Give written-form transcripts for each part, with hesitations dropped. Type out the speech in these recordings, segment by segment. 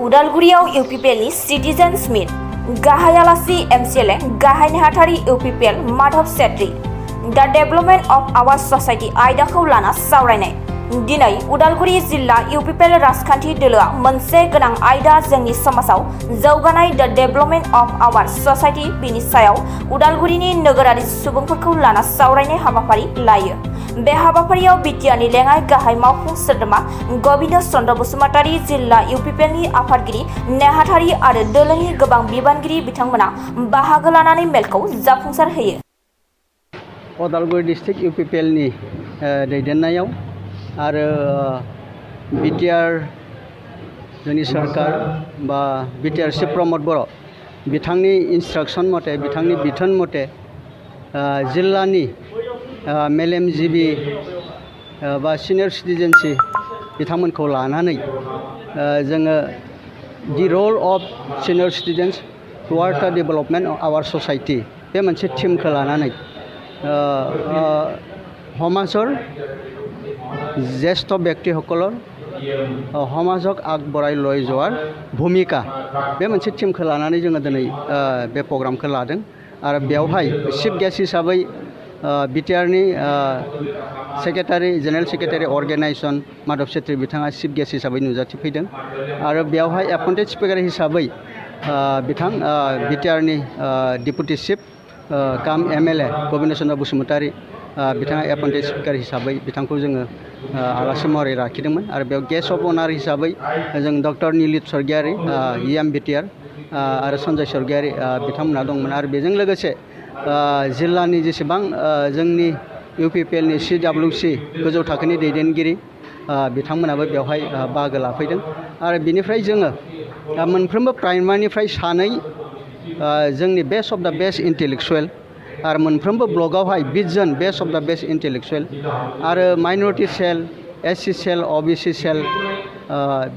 उदालगुरियाव इउपिपिएलनि सिटिजेन्स मिट गाहाय आलासि एमसिएलए गाहाय नेहाथारि इउपिपिएल माधव सेट्रि दा डेभेलपमेन्ट अफ आवार ससाइटि आयदाखौ लाना सावरायनाय। दिनै उदालगुरि जिल्ला इउपिपिएल राजखान्थि दोलोआ मोनसे गोनां आयदा जोंनि समाजाव जौगानाय दा डेभेलपमेन्ट अफ आवार ससाइटि बिनि सायाव उदालगुरिनि नोगोरारि सुबुंफोरखौ लाना सावरायनाय हाबाफारि लायो। बे हाबाफारियाव बिटिआरनि लेङाइ गाहाय मावफुं सोद्रोमा गबिन्द चन्द्र बसुमतारी, जिल्ला इउपिपिएलनि आफादगिरि नेहाथारि आरो दोलोनि गोबां बिबानगिरि बिथांमोना बाहागो लानानै मेलखौ जाफुंसार होयो। उदालगुरि डिस्ट्रिक्ट इउपिपिएलनि दैदेननायाव आरो बिटिआर जोंनि सरकार बा बिटिआर चिफ प्रमद बर' बिथांनि इन्सट्राक्सन मथे बिथांनि बिथोन मथे जिल्लानि मेलेमजिबि बा सिनियर सिटिजेनसि बिथांमोनखौ लानानै जोङो दि रल अफ सिनियर सिटिजेन्स टुवार्ड द डेभेलपमेन्ट अफ आवार ससाइटि बे मोनसे थिमखौ लानानै সমাজৰ জ্যেষ্ঠ ব্যক্তিসকলৰ সমাজক আগবঢ়াই লৈ যোৱাৰ ভূমিকা बे मोनसे টিমखौ लानानै जोङो दिनै बे प्रग्रामखौ लादों आरो बेवहाय चिफ गेस्ट हिसाबै बिटिआरनि secretary general secretary organisation Madhav Chhetri बिथाङा चिफ गेस्ट हिसाबै नुजाथिफैदों आरो बेवहाय एपइन्टेड स्पिकार हिसाबै बिथां बिटिआरनि डेपुटि चिफ काम एमएलए गबिन्द चन्द्र बसुमतारी बिथाङा एपइन्टेड स्पिकार हिसाबै बिथांखौ जोङो आलासि महरै लाखिदोंमोन आरो बेयाव गेस्ट अफ अनार हिसाबै जों डक्टर निलित स्वर्गियारि इएम बिटिआर आरो सन्जय स्वर्गियारि बिथांमोना दंमोन आरो बेजों लोगोसे जिल्लानि जेसेबां जोंनि इउपिपिएलनि सिडब्लिउसि गोजौ थाखोनि दैदेनगिरि बिथांमोनाबो बेवहाय बाहागो लाफैदों आरो बिनिफ्राय जोङो मोनफ्रोमबो प्राइमारिनिफ्राय सानै जोंनि बेस्ट अफ द बेस्ट इन्टेलेक्सुवेल आरो मोनफ्रोमबो ब्लकआवहाय 20 जन बेस्ट अफ द बेस्ट इन्टेलेक्सुवेल आरो माइनरिटि सेल एससि सेल अबिसि सेल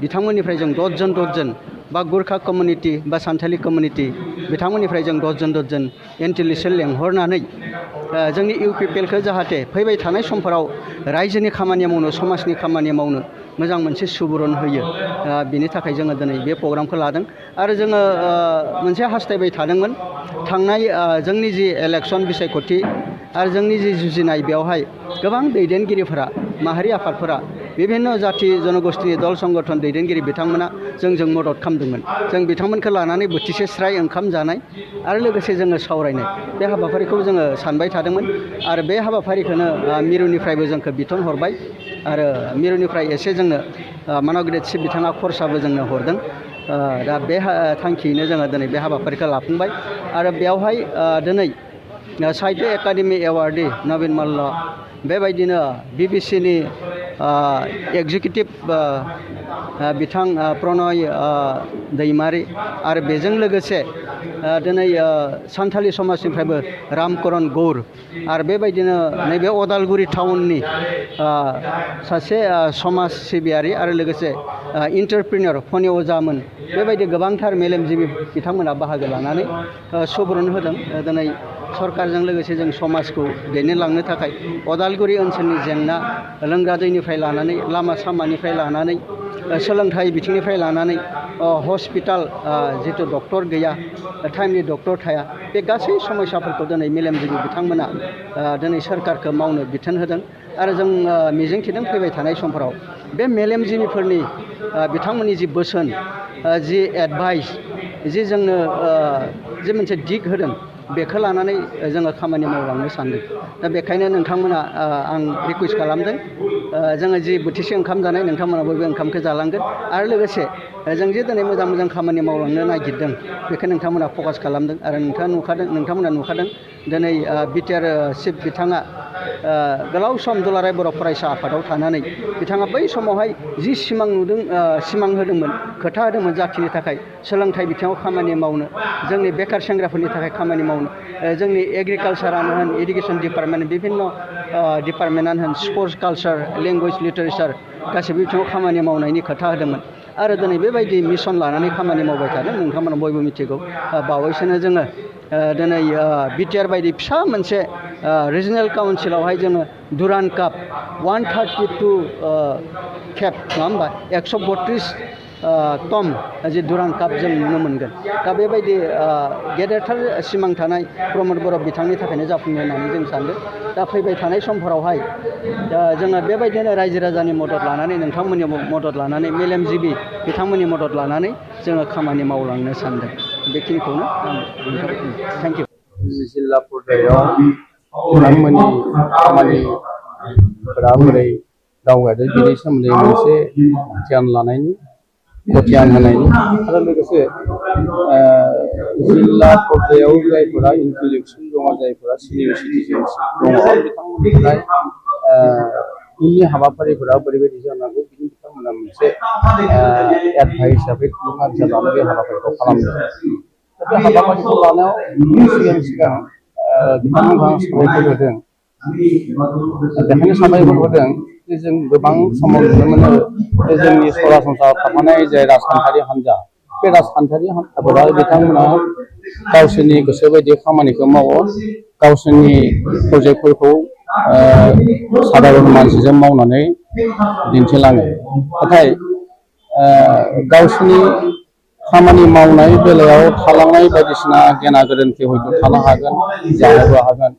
बिथांमोननिफ्राय जों 10 जन बा गुरखा कमिउनिटि बा सान्थालि कमिउनिटि बिथांमोननिफ्राय जों 10 जन इन्टेलेक्सुवेल लेंहरनानै जोंनि इउपिपिएलखौ जाहाथे फैबाय थानाय समफोराव रायजोनि खामानि मावनो समाजनि खामानि मावनो मोजां मोनसे सुबुरुन होयो बिनि थाखाय जोङो दिनै बे प्रग्रामखौ लादों आरो जोङो मोनसे हास्थायबाय थादोंमोन थांनाय जोंनि जि इलेक्सन बिसायख'थि आरो जोंनि जि जुजिनाय बेवहाय गोबां दैदेनगिरिफोरा माहारि आफादफोरा बिभिन्न जाथि जनगोष्ठीनि दल संगठन दैदेनगिरि बिथांमोना जोंजों मदद खालामदोंमोन जों बिथांमोनखौ लानानै बोथिसे स्राय ओंखाम जानाय आरो लोगोसे जोङो सावरायनाय बे हाबाफारिखौ जोङो सानबाय थादोंमोन आरो बे हाबाफारिखौनो मिरुनिफ्रायबो जोंखौ बिथोन हरबाय आरो मिरुनिफ्राय एसे जोंनो मानगेट चिफ बिथाङा खरसाबो जोंनो हरदों दा बे थांखियैनो जोङो दिनै बे हाबाफारिखौ लाफुंबाय आरो बेवहाय दिनै साहित्य एकाडेमि एवार्डि नवीन मल्ल बेबायदिनो बिबिसिनि एग्जिकिउटिभ बिथां प्रणय दैमारि आरो बेजों लोगोसे दिनै सान्थालि समाजनिफ्रायबो रामकरन गौर आरो बेबायदिनो नैबे उदालगुरि टाउननि सासे समाज सिबियारि आरो लोगोसे इन्टारप्रिनियर फनि अजामोन बेबायदि गोबांथार मेलेमजिबि बिथांमोना बाहागो लानानै सुबुरुन होदों दिनै सरकारजों लोगोसे जों समाजखौ दैदेनलांनो थाखाय उदालगुरि ओनसोलनि जेंना लोंग्रा दैनिफ्राय लानानै लामा सामानिफ्राय लानानै सोलोंथाइ बिथिंनिफ्राय लानानै हस्पिटाल जिथु डक्टर गैया टाइमलि डक्टर थाया बे गासै समस्याफोरखौ दिनै मेलेमजिबि बिथांमोना दिनै सरकारखौ मावनो बिथोन होदों आरो जों मिजिंथिदों फैबाय थानाय समफोराव बे मेलेमजिबिफोरनि बिथांमोननि जि बोसोन जि एडभाइस जि जोंनो जि मोनसे दिग होदों बेखौ लानानै जोङो खामानि मावलांनो सानदों दा बेखायनो नोंथांमोना आं रिकुवेस्ट खालामदों जोङो जि बोथिसे ओंखाम जानाय नोंथांमोनाबो बे ओंखामखौ जालांगोन आरो लोगोसे जों जे दिनै मोजां मोजां खामानि मावलांनो नागिरदों बेखौ नोंथांमोना फकास खालामदों आरो नोंथांमोना नुखादों दिनै बिटिआर चिफ बिथाङा गोलाव सम दुलाराय बर' फरायसा आफादाव थानानै बिथाङा बै समावहाय जि सिमां नुदों सिमां होदोंमोन खोथा होदोंमोन जाथिनि थाखाय सोलोंथाइ बिथिङाव खामानि मावनो जोंनि बेखार सेंग्राफोरनि थाखाय खामानि मावनो जोंनि एग्रिकालसारानो होन इडुकेसन डिपार्टमेन्ट बिभिन्न डिपार्टमेन्टआनो होन स्पर्ट्स कालचार लेंगुवेज लिटारेचार गासैबो बिथिङाव खामानि मावनायनि खोथा होदोंमोन आरो दिनै बेबायदि मिशन लानानै खामानि मावबाय थादों नोंथांमोना बयबो मिथिगौ बावैसोनो जोङो दिनै बिटिआर बायदि फिसा मोनसे रिजनेल काउन्सिलावहाय जोङो दुरान काप 132 खेब नङा होमबा 132 टम जि दुरान काप जों नुनो मोनगोन दा बेबायदि गेदेरथार सिमां थानाय प्रमद बर' बिथांनि थाखायनो जाफुङो होननानै जों सानदों दा फैबाय थानाय समफोरावहाय जोङो बेबायदिनो रायजो राजानि मदद लानानै नोंथांमोननि मदद लानानै मेलेमजिबि बिथांमोननि मदद लानानै जोङो खामानि मावलांनो सानदों बेखिनिखौनो आं थेंक इउ जिल्ला पर्यायाव बिथांमोननि खामानिफोरा बोरै दावगादों बेनि सोमोन्दै मोनसे गियान लानायनि गियान होनायनि आरो लोगोसे जिल्ला पर्यायाव जायफोरा इन्टेलेक्सुवेल दङ जायफोरा सिनियर सिटिजेनशिप दङ बिथांमोननिफ्राय उननि हाबाफारिफोरा बोरैबायदि जानांगौ बिनि बिथांमोना मोनसे एडभाइस हिसाबै थुलुंगा हिसाबै बे हाबाफारिखौ खालामदों बे हाबाफारिखौ लानायाव सिगां बिथांमोनखौ आं साबायखर होदों बेखायनो साबायखर होदों जे जों गोबां समाव नुनो मोनो जे जोंनि सरासनस्रा थाफानाय जाय राजखान्थियारि हान्जा बे राजखान्थियारि हान्जाफोरा बिथांमोना गावसोरनि गोसो बायदि खामानिखौ मावो गावसोरनि प्रजेक्टफोरखौ साधारन मानसिजों मावनानै दिन्थिलाङो नाथाय गावसोरनि खामानि मावनाय बेलायाव थालांनाय बायदिसिना गेना गोरोन्थि हयथ' थानो हागोन जानोबो हागोन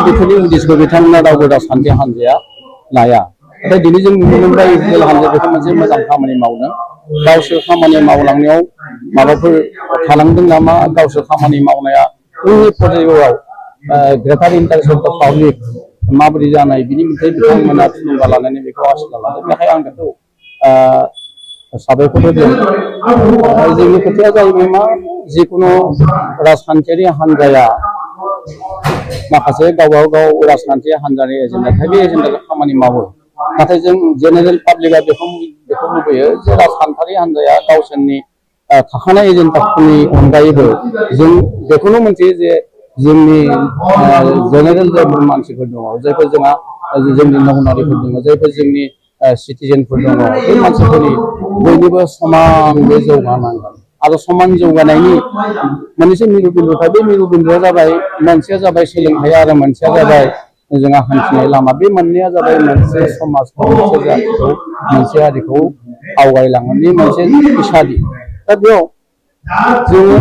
बेफोरनि उद्देश्यखौ बिथांमोना रावबो राजखान्थि हान्जाया लाया नाथाय दिनै जों नुनो मोनबाय इउपिपिएल हान्जाया बेखौ मोनसे मोजां खामानि मावदों गावसोर खामानि मावलांनायाव माबाफोर थालांदों नामा गावसोर खामानि मावनाया उननि पर्यायाव ग्रेटार इन्टारेस्ट अफ द पाब्लिक माबोरै जानाय बिनि मोनसे बिथांमोना थुलुंगा लानानै बेखौ आसिला लादों बेखायनो आं बेखौ साबायखर होदों जोंनि खोथाया जाहैबाय मा जिखुनु राजखान्थियारि हान्जाया माखासे गावबा गाव राजखान्थि हान्जानि एजेन्डा थायो बे एजेन्डाखौ खामानि मावो नाथाय जों जेनेरेल पाब्लिकआ बेखौ लुबैयो जे राजखान्थियारि हान्जाया गावसोरनि थाखानाय एजेन्डाफोरनि अनगायैबो जों बेखौनो मोनथियो जे जोंनि जेनेरेल जायफोर मानसिफोर दङ जायफोर जोंहा जोंनि नौनारिफोर दङ जायफोर जोंनि सिटिजेनफोर दङ बे मानसिफोरनि बयनिबो समान बे जौगानांगोन आरो समान जौगानायनि मोनसे मिरु बिन्दुथाय बे मिरु बिन्दुआ जाबाय मोनसेया जाबाय सोलोंथाइ आरो मोनसेया जाबाय जोंहा हान्थिनाय लामा बे मोननैया जाबाय मोनसे समाजखौ मोनसे जातिखौ मोनसे हारिखौ आवगायलांनायनि मोनसे इसारि दा बेयाव जोङो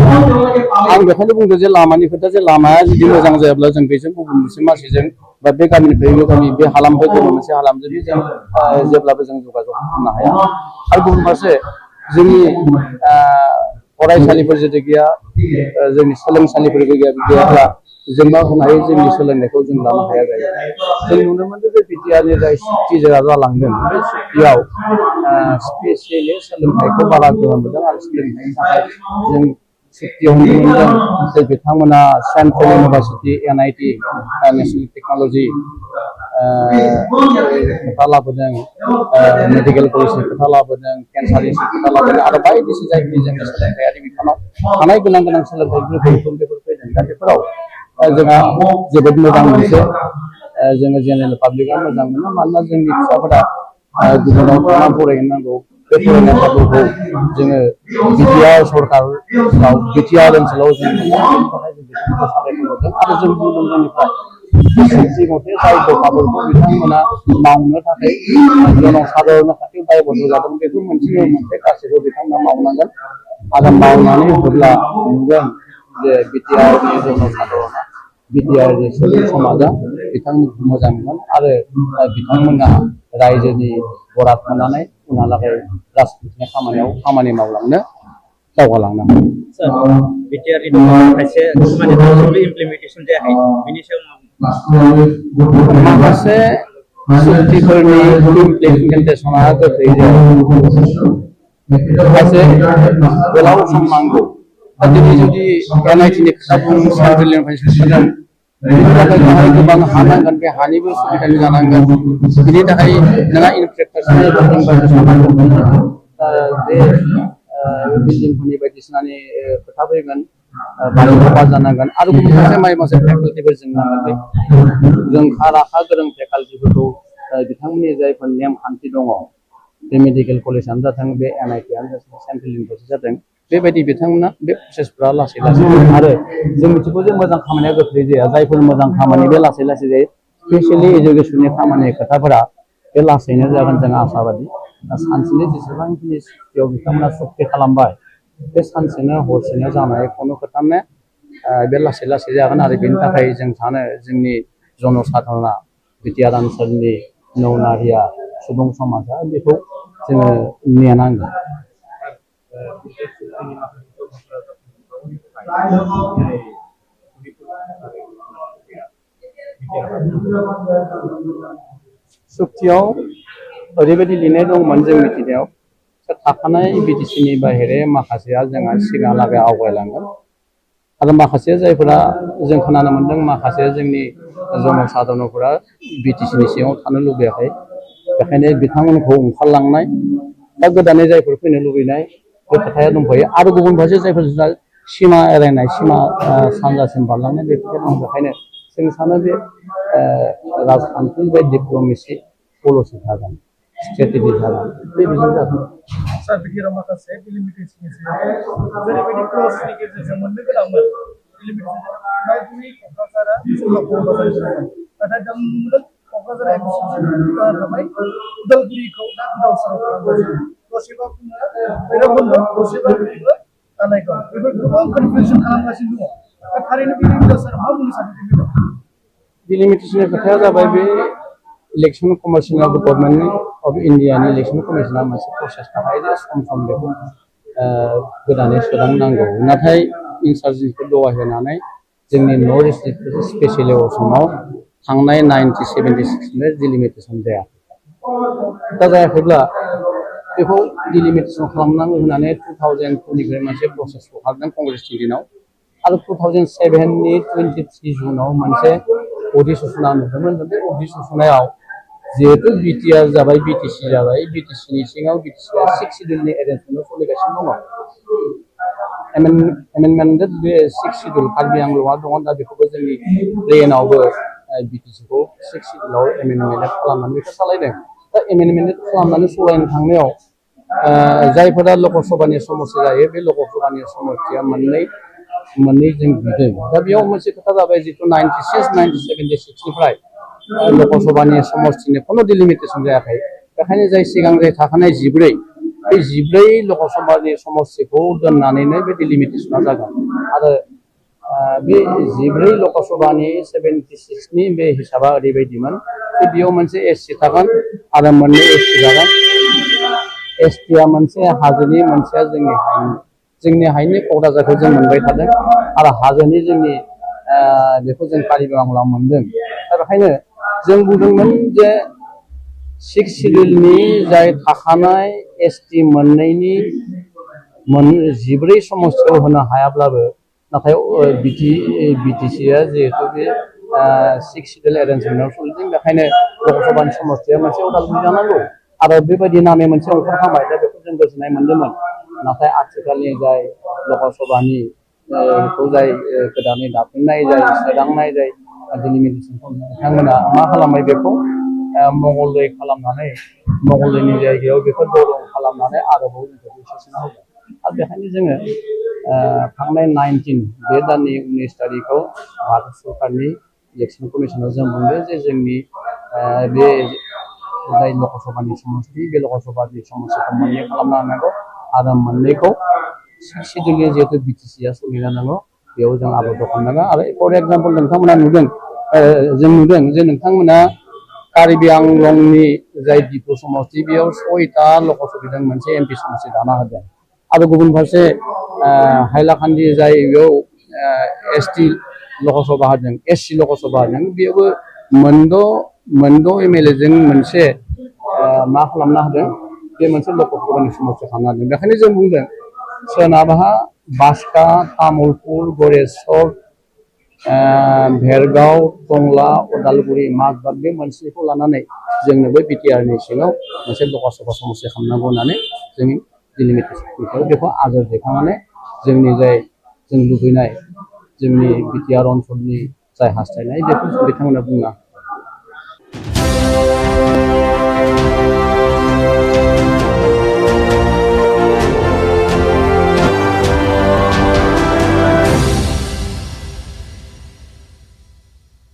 आं बेखौनो बुंदों जे लामानि खोथा जे लामाया जुदि मोजां जायाब्ला जों बेजों गुबुन मोनसे मानसिजों बा बे गामिनिफ्राय बे गामि बे हालामनिफ्राय गुबुन मोनसे हालाम जुदि जों जेब्लाबो जों जगाजग खालामनो हाया आरो गुबुन फारसे जोंनि फरायसालिफोर जुदि गैया जोंनि सोलोंसालिफोर गैयाब्ला जों मा होनो हायो जोंनि सोलोंनायखौ जों लानो हाया जायो जों नुनो मोनदों जे बिटिआरनि जाय सुक्तिआ जालांदों बे सुक्तियाव स्पेसियेलि सोलोंथाइखौ बारा गोहोम होदों आरो सोलोंथाइनि थाखाय जों सुक्तियाव नुनो मोनदों जे बिथांमोना central university NIT national technology खोथा लाबोदों मेडिकेल कलेजनि खोथा लाबोदों केन्सारनि खोथा लाबोदों आरो बायदिसिना जायगानि जोंनि सोलोंथायारि बिफानाव थानाय गोनां सोलोंथाइफोर बेफोर फैदों दा बेफोराव जोंहा जोबोद मोजां मोनसे जोङो जेनेरेल पाब्लिकआ मोजां मोनो मानोना जोंनि फिसाफोरा गुबुनाव थांना फरायहैनांगौ बे फरायनाय खाबुखौ जोङो बिटिआर ओनसोलाव जों साबायखर होदों आरो जों गुबुननिफ्राय जि मथे जाय दफाफोरखौ बिथांमोना मावनो थाखाय जनसाधारननि खाथियाव दायबद्ध जादों बेखौ मोनसे गासैबो बिथांमोना मावनांगोन आरो मावनानै होब्ला नुगोन जे बिटिआरनि जनसाधारना बिटिआरनि सुबुं समाजा बिथांमोनखौ मोजां मोनगोन आरो बिथांमोना रायजोनि बराद मोननानै उनहालागै राजखान्थिनि खामानियाव खामानि मावलांनो दावगालांनो हागोन बिटिआरनि खायसे खामानिफोरखौ इमप्लिमेन्टेसन जायाखै बिनि सायाव माखासे सुक्तिफोरनि इमप्लिमेन्टेसना गोख्रै खायसे गोलाव सम नांगौ दा दिनै जुदि NITनि खोथा बुं सेन्ट्रेल इउनिभारसिटि जादों बिनि थाखाय जोंहा गोबां हा नांगोन बे हानिबो सुबिदा जानांगोन बिनि थाखाय नोंहा इनफ्रास्ट्राकचार बे बिल्डिंफोरनि बायदिसिनानि खोथा फैगोन बानायबा जानांगोन आरो गुबुन माखासे फेकाल्टिफोर जों नांगोन जों राखा गोरों फेकाल्टिफोरखौ बिथांमोननि जायफोर नेमखान्थि दङ बे मेडिकेल कलेजानो जाथों बे NITआनो जाथों सेन्ट्रेल इउनिभारसिटि जाथों बेबायदि बिथांमोना बे प्रसेसफोरा लासै लासै आरो जों मिथिगौ जे मोजां खामानिया गोख्रै जाया जायफोर मोजां खामानि बे लासै लासै जायो स्पेसियेलि इडुकेसननि खामानि खोथाफोरा बे लासैनो जागोन जों आसाबादि सानसेनि जेसेबांखिनि बेयाव बिथांमोना सक्ति खालामबाय बे सानसेनो हरसेनो जानाय खुनु खोथा ने बे लासै लासै जागोन आरो बेनि थाखाय जों सानो जोंनि जनसाधारना बिटिआर ओनसोलनि नौनारिया सुबुं समाजा बेखौ जोङो नेनांगोन। सुक्तियाव ओरैबायदि लिरनाय दंमोन जों मिथिनायाव थाखानाय बिटिसिनि बाहेरे माखासेया जोंहा सिगांहालागै आवगायलांगोन आरो माखासे जायफोरा जों खोनानो मोन्दों माखासे जोंनि जनसाधारनफोरा बिटिसिनि सिङाव थानो लुबैयाखै बेखायनो बिथांमोनखौ ओंखारलांनाय बा गोदानै जायफोर फैनो लुबैनाय बे खोथाया दंफायो आरो गुबुन फारसे जायफोर सिमा एरायनाय सिमा सानजासिम बारलांनाय बे खोथाया दं। बेखायनो जों सानो बे राजखान्थि बा डिप्ल'मेसि पलिसि थागोन स्ट्रेटेजि थागोन बे बिजों जागोन। सार बिटिआरआव माखासे डिलिमिटेसननि सायाव जेरैबायदि क्लसनि गेजेरजों मोननो गोनांमोन डिलिमिटेसन क'क्राझारा नाथाय दा नुनो मोनदों क'क्राझारा थाबाय उदालगुरिखौ दा गोदाव सोराव खालामगासिनो दसेबा बुङो भैरबकुन्द दसेबा बुङो कानाइगाव बेफोर गोबां कनफिउजन खालामगासिनो दङ। दा थारैनो बे बेलायाव सार मा बुंनो सानो बे बेलायाव? डिलिमिटेसननि खोथाया जाबाय बे election commission of government of इन्डियानि इलेक्सन कमिसना मोनसे प्रसेस थाखायो जे सम बेखौ गोदानै सोदांनांगौ नाथाय इनसार्जेन्सिखौ दावा होनानै जोंनि नर्थ इस्ट स्पेसियेल इलेक्सनाव थांनाय 1976 डिलिमिटेसन जायाखै। दा जायाखैब्ला बेखौ डिलिमिटेसन खालामनांगौ होननानै 2002निफ्राय मोनसे प्रसेस हगारदों कंग्रेसनि दिनाव आरो 2007नि 23 जुनाव मोनसे अधिसूचना नुदोंमोन। बे अधिसूचनायाव जिहेतु बिटिआर जाबाय बिटिसि जाबाय बिटिसिनि सिङाव बिटिसिआ 6 शिड्युलनि एरेन्जमेन्टआव सोलिगासिनो दङ। एमेन्डमेन्टेड बे 6 शिड्युल कार्बि आंलंआ दङ दा बेखौबो जोंनि प्लेनावबो बिटिसिखौ 6 शिड्युलाव एमेन्डमेन्ट खालामनानै बेखौ सालायदों। दा एमेन्डमेन्ट खालामनानै सालायनो थांनायाव जायफोरा लकसभानि समस्या जायो बे लकसभानि समस्या मोननै जों नुदों। दा बेयाव मोनसे खोथा जाबाय जितु 1976निफ्राय लकसभानि समस्तिनि खुनु डिलिमिटेसन जायाखै बेखायनो जाय सिगां जाय थाखानाय 14 बे 14 लकसभानि समस्तिखौ दोननानैनो बे डिलिमिटेसना जागोन आरो बे 14 लकसभानि 76नि बे हिसाबा ओरैबायदिमोन जे बेयाव मोनसे एससि थागोन आरो मोननै एसटि जागोन। एसटिआ मोनसे हाजोनि मोनसेया जोंनि हायेननि क'क्राझारखौ जों मोनबाय थादों आरो हाजोनि जोंनि बेखौ जों कार्बि आंलंआव मोनदों। दा बेखायनो जों बुंदोंमोन जे 6 शिड्युलनि जाय थाखानाय एसटि मोननैनि 14 समस्तियाव होनो हायाब्लाबो नाथाय बिटिसिआ जिहेतु बे 6 शिड्युल एरेन्जमेन्टआव सोलिदों बेखायनो लकसभानि समस्तिया मोनसे उदालगुरि जानांगौ आरो बेबायदि नामै मोनसे ओंखारखांबाय दा बेखौ जों गोजोननाय मोन्दोंमोन। नाथाय आथिखालनि जाय लकसभानि जाय गोदानै दाफिननाय जाय सोदांनाय जाय डिलिमिटेसनखौ बिथांमोना मा खालामबाय बेखौ मंगलदै खालामनानै मंगलदैनि जायगायाव बेखौ दरं खालामनानै आरोबाव जोंखौ सोसनना होबाय आरो बेखायनो जोङो थांनाय 19 बे दाननि 19 तारिखआव भारत सरकारनि इलेक्सन कमिसनाव जों बुंदों जे जोंनि बे जाय लकसभानि समस्ति बे लकसभानि समस्तिखौ मोननै खालामनो हानांगौ आरो मोननैखौ 6 शिड्युलनि जिहेतु बिटिसिआ सोलिना दङ बेयाव जों आबद्ध खालामनांगोन। आरो फर एग्जाम्पल नोंथांमोना नुदों जों नुदों जे नोंथांमोना कार्बि आंलंनि जाय दिपु समस्ति बेयाव 6टा लकसभाजों मोनसे एमपि समस्ति दाना होदों आरो गुबुन फारसे हाइलाकान्दि जाय बेयाव एसटि लकसभा होदों एससि लकसभा होदों बेयावबो मोनद' एमएलएजों मोनसे मा खालामना होदों बे मोनसे लकसभानि समस्या खालामना होदों। बेखायनो जों बुंदों सोनाबहा बाक्सा तामुलपुर गरेस्वर भेरगाव टंला उदालगुरि माजबाद बे मोनसेखौ लानानै जोंनो बै बिटिआरनि सिङाव मोनसे लकसभा समस्या खालामनांगौ होननानै जोंनि डिलिमिटेसनखौ बेखौ आजाद दैखांनानै जोंनि जाय जों लुबैनाय जोंनि बिटिआर ओनसोलनि जाय हास्थायनाय बेखौ बिथांमोना बुङा।